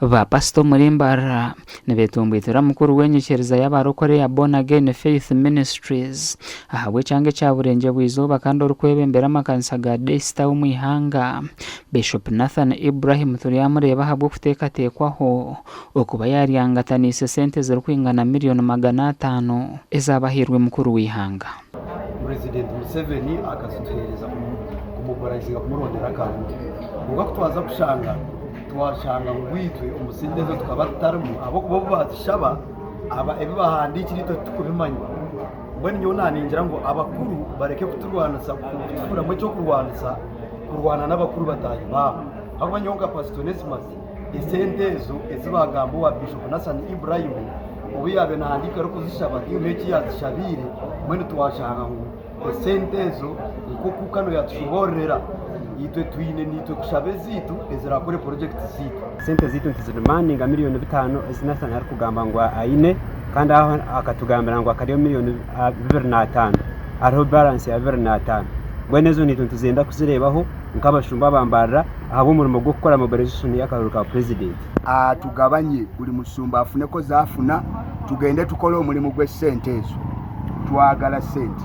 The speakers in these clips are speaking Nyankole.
Ba pasita omuri Mbarara nibetomboitera mukuru w'enyikiriza y'abarokore eya Born Again Faith Ministries ahabw'ekyanga ekya Burengye bw'eizooba kandi orikwebembera amakanisa ga Daystar omu ihanga, Bishop Nathan Ibrahim Turyamureeba ahabw'okuteekateekwaho okuba yaaryangataniise sente zirikwingana miriyoni 500 ezaabahairwe mukuru w'eihanga. Purezidenti Museveni akazituheereza kumobilizinga kumurondera akaruru kwonka ku twaza kushanga twashanga ngu itwe omu sente ezo tukaba tutarimu ahabw'okuba obu baazishaba ebi bahandiikire itwe titukubimanya. Mbwenu nyowe naaningira ngu abakuru bareke kuturwanisa kutufuuramu eky'okurwanisa kurwana n'abakuru bataahi baabo ahabw'okuba nyowe nka Pasita Onesmus esente ezo ezi baagamba owa Bishop Nathan Ibrahim obu yaabaire naahandiika arikuzishaba tihaine eki yaazishabiire mbwenu twashanga ngu Esente ezo nk'oku Kano yatushoboororera, itwe twine naitwe kushaba ezaitu ezirakore porojekiti zaitu. Sente zaitu nituzidimandinga miriyoni bitaano ezi Nathan arikugamba ngu aine kandi aho akatugambira ngu akariho miriyoni 25 hariho baransi ya 25 mbwenu ezo naitwe nituzenda kuzireebaho nk'abashumba aba Mbarara ahabw'omurimo gw'okukora mobilization y'akaruuru ka purezidenti. Tugabanye buri mushumba afuneko zaafuna tugende tukore omurimo gw'esente ezo. Twagala sente.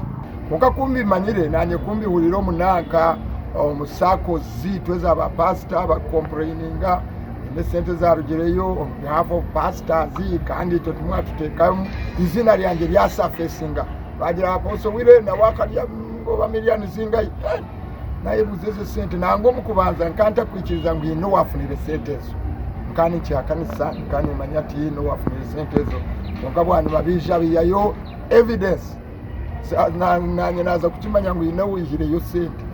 Kwonka ku mbimanyire naanye ku mbihurira omu nanka omu circles zaitu eza ba pastor bakukompureyininga haine esente ezarugireyo on behalf of pastors kandi itwe timwatutekamu eiziina ryangye ryasurfacinga bagira apostle Willy nawe akarya oba million zingahi Nayebuuza ezo sente nangwa omu kubanza nkaba ntakwikiriza ngu haine owaafunire sente ezo. Nkaba ninkihakanisa, nkaba nimmanya tihaine owaafunire sente ezo. Kwonka bwanyima baija baihayo evidence, naanye naaza kukimanya ngu haine owaihireyo sente.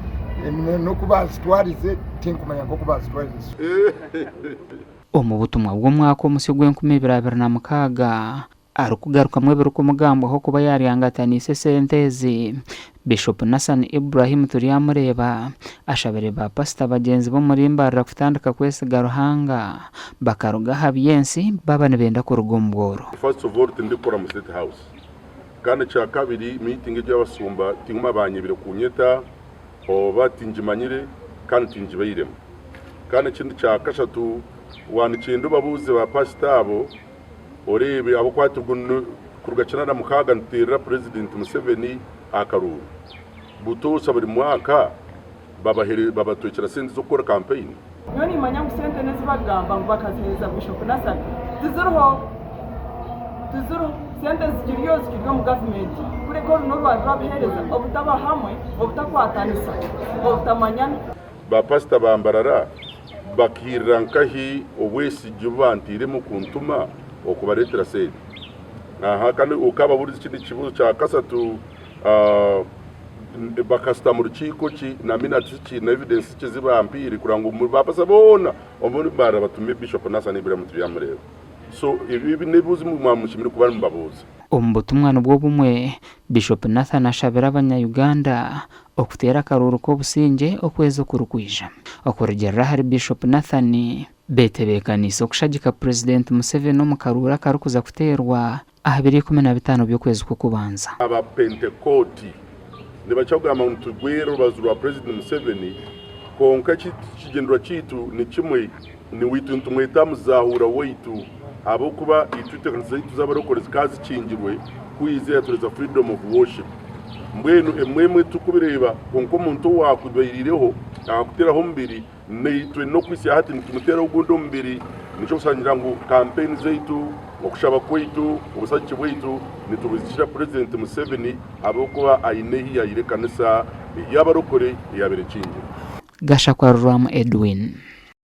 N'oku baazitwarize tinkumanya nk'oku baazitwarize. Omu butumwa bw'omwaka omusya ogw'enkumi ibiri 26, Arikugarukamu ebirikumugambwaho kuba yaaryangataniise esente ezi, Bishop Nassan Ibrahim Turyamureeba ashabire ba pasita bagyenzi be omuri Mbarara kutandika kwesiga Ruhanga bakaruga aha by'ensi baaba nibenda kuruga omu bworo. First of all tindikukora mu state house kandi ekyakabiri meeting egyo y'abasumba tinguma banyebire kunyeta oba tingimanyire kandi tingibairemu kandi ekindi kyakashatu wanikyenda obabuuze ba pastor abo Oreebe ahabw'okuba hati kuruga kinaana mukaaga nituteerera Purezidenti Museveni akaruuru. Butoosha buri mwaka babatwekyera sente z'okukora kampeyini. Nyowe nimanya ngu sente n'ezi bakugamba ngu bakaziheereza Bishop Nathan tiziriho, tiziriho. Sente zikiriyo zikiri omu gavumenti kureka oru n'orwari rw'abaheereza obutaba hamwe, obutakwatanisa, obutamanyana. Ba pasita ba Mbarara bakairira nkahi obwesigye obu bantairemu kuntuma okubareetera sente? Aha kandi okaababuuriza ekindi kibuuzo kya kasatu, bakashutama mu rukiiko ki na minutes ki na evidence ki ezi bampaire kureba ngu ba pasita boona omuri Mbarara batume Bishop Nathan Ibrahim Turyamureeba. So ebi n'ebibuuzo ebi mwaba mushemereire kuba nimubabuuza. Omu butumwa nibwo bumwe, Bishop Nathan ashabire abanya Uganda Okuteera akaruuru k'obusingye okwezi okurikwija. Okurugiirira ahari Bishop Nathan, betebeekaniise okushagika Purezidenti Museveni omu karuuru akarikuza kuteerwa aha biro 15 by'okwezi kw'okubanza. Abapentekooti nibakira kugamba ngu nitugwera orubaju rwa Purezidenti Museveni kwonka ekigyendererwa kyaitu ni kimwe, niwe nitumweta muzahuura waitu ahabw'okuba itwe ekanisa zaitu z'abarokore zikaba zikingirwe ku yaizire yatuheereza freedom of worship. Mbwenu emwe emwe titukubireeba, kwonka omuntu owaakubairiireho akakuteeraho omubiri, naitwe n'okuhitsya hati nitumuteeraho ogundi omubiri. Nikyo kushangira ngu kampeyini zaitu, okushaba kwaitu, obushagiki bwaitu nitubuzikira Purezidenti Museveni ahabw'okuba aine ehi yaahaire ekanisa y'abarokore eyaabaire ekingirwe. Gashakwa Rurwamu Edwin.